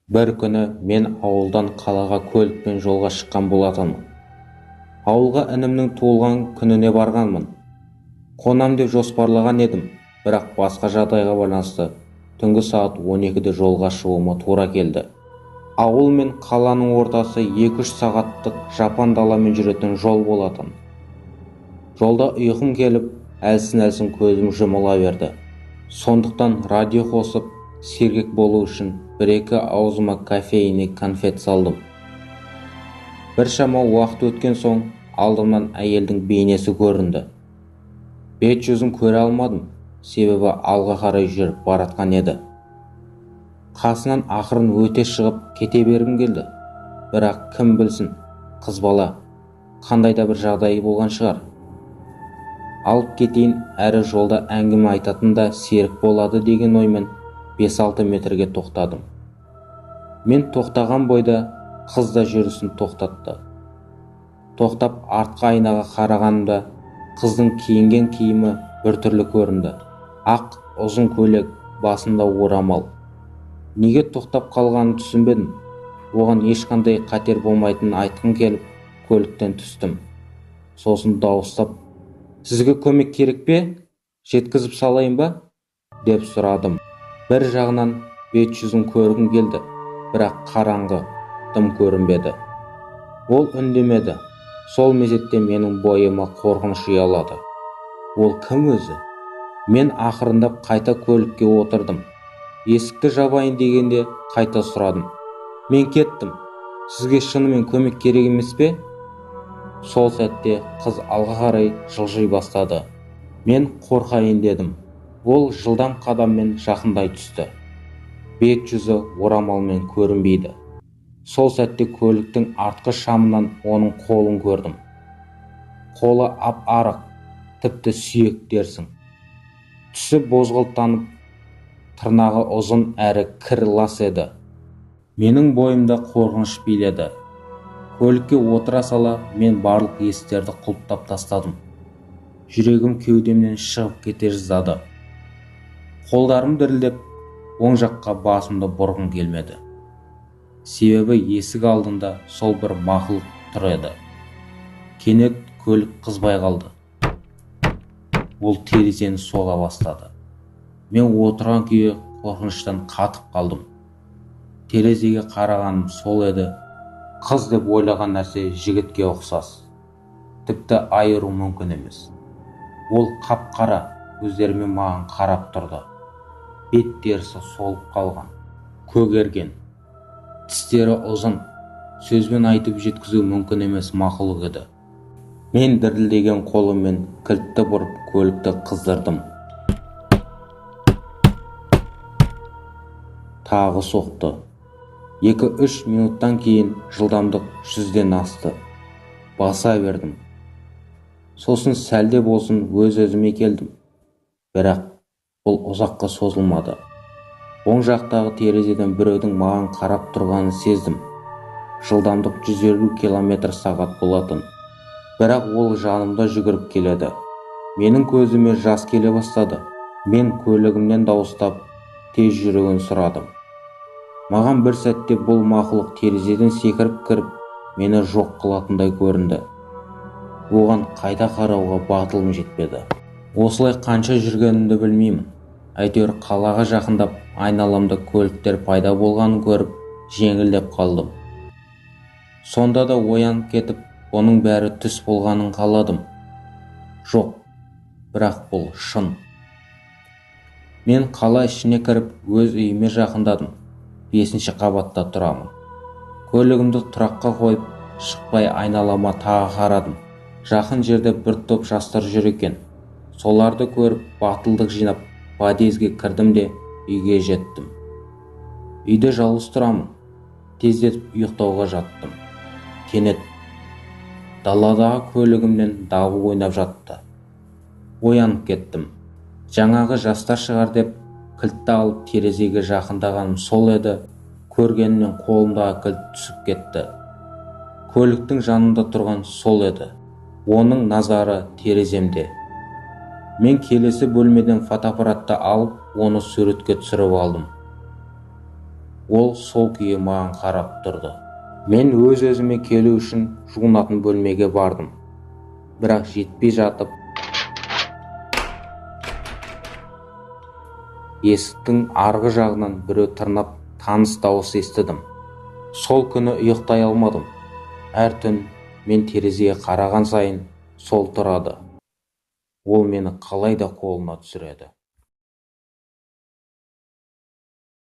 Бір күні мен ауылдан қалаға көлікпен жолға шыққан болатынмын. Ауылға інімнің туылған күніне барғанмын. Қонам деп жоспарлаған едім, бірақ басқа жағдайға байланысты түнгі сағат 12-де жолға шығуыма тура келді. Ауыл мен қаланың ортасы 2-3 сағаттық жапан даламен жүретін жол болатын. Жолда ұйқым келіп, әлсін-әлсін көзім жұмыла берді. Сондықтан радио қосып, сергек болу үшін бір-екі аузыма кофейні конфет салдым. Біршама уақыт өткен соң алдымнан әйелдің бейнесі көрінді. Бет жүзін көре алмадым, себебі алға қарай жүріп баратқан еді. Қасынан ақырын өте шығып кете бергім келді. Бірақ кім білсін, қыз бала қандай да бір жағдайы болған шығар. Алып кетейін, әрі жолда әңгіме айтатын да серік болады деген оймен 5-6 метрге тоқтадым. Мен тоқтаған бойда қыз да жүрісін тоқтатты. Тоқтап артқы айнаға қарағанымда қыздың киінген киімі біртүрлі көрінді. Ақ ұзын көйлек, басында орамал. Неге тоқтап қалғанын түсінбедім. Оған ешқандай қатер болмайтынын айтқым келіп, көліктен түстім. Сосын дауыстап, «Сізге көмек керек пе? Жеткізіп салайын ба?» деп сұрадым. Бір жағынан бет жүзін көргім келді, бірақ қараңғы, дым көрінбеді. Ол үндемеді. Сол мезетте менің бойыма қорқыныш ұялады. Ол кім өзі? Мен ақырындап қайта көлікке отырдым. Есікті жабайын дегенде қайта сұрадым. Мен кеттім. Сізге шынымен көмек керек емес пе? Сол сәтте қыз алға қарай жылжи бастады. Мен қорқайын дедім. Ол жылдам қадаммен жақындай түсті. Бет жүзі орамалмен көрінбейді. Сол сәтте көліктің артқы шамынан оның қолын көрдім. Қолы ап-арық, тіпті сүйек дерсің. Түсі бозғылттанып, тырнағы ұзын әрі кір лас еді. Менің бойымда қорқыныш биледі. Көлікке отыра сала мен барлық есіктерді құлыптап тастадым. Жүрегім кеудемнен шығып кете жаздады. Қолдарым дірілдеп, оң жаққа басымды бұрғым келмеді. Себебі есік алдында сол бір мақұлық тұр еді. Кенет көлік қызбай қалды. Ол терезені соға бастады. Мен отырған күйі қорқыныштан қатып қалдым. Терезеге қарағаным сол еді. Қыз деп ойлаған нәрсе жігітке ұқсас. Тіпті айыру мүмкін емес. Ол қап-қара көздерімен маған қарап тұрды. Бет терісі солып қалған, көгерген. Тістері ұзын, сөзбен айтып жеткізу мүмкін емес мақұлық еді. Мен дірілдеген қолыммен кілтті бұрып көлікті қыздырдым. Тағы соқты. 2-3 минуттан кейін жылдамдық 100-ден асты. Баса бердім. Сосын сәлде болсын өз-өзіме келдім. Бірақ бұл ұзаққа созылмады. Оң жақтағы терезеден біреудің маған қарап тұрғанын сездім. Жылдамдық 150 километр сағат болатын. Бірақ ол жанымда жүгіріп келеді. Менің көзіме жас келе бастады. Мен көлігімнен дауыстап, тез жүруін сұрадым. Маған бір сәтте бұл мақұлық терезеден секіріп кіріп, мені жоқ қылатындай көрінді. Оған қайта қарауға батылым жетпеді. Осылай қанша жүргенімді білмеймін. Әйтеуір қалаға жақындап, айналамда көліктер пайда болғанын көріп, жеңілдеп қалдым. Сонда да оянып кетіп, бұның бәрі түс болғанын қаладым. Жоқ, бірақ бұл шын. Мен қала ішіне кіріп, өз үйіме жақындадым. 5-ші қабатта тұрамын. Көлігімді тұраққа қойып, шықпай айналама тағы қарадым. Жақын жерде бір топ жастар жүр екен. Соларды көріп, батылдық жинап, подъезге кірдім де үйге жеттім. Үйде жалғыз тұрамын. Тездетіп ұйықтауға жаттым. Кенет даладағы көлігімнен дабыл ойнап жатты. Оянып кеттім. Жаңағы жастар шығар деп кілтті алып терезеге жақындағаным сол еді, көргенімнен қолымдағы кілт түсіп кетті. Көліктің жанында тұрған сол еді. Оның назары тереземде. Мен келесі бөлмеден фотоаппаратты алып, оны суретке түсіріп алдым. Ол сол күйі маған қарап тұрды. Мен өз-өзіме келу үшін жуынатын бөлмеге бардым. Бірақ жетпей жатып, есіктің арғы жағынан біреу тырнап таныс дауыс естідім. Сол күні ұйықтай алмадым. Әр түн мен терезеге қараған сайын сол тұрады. Ол мені қалай да қолына түсіреді.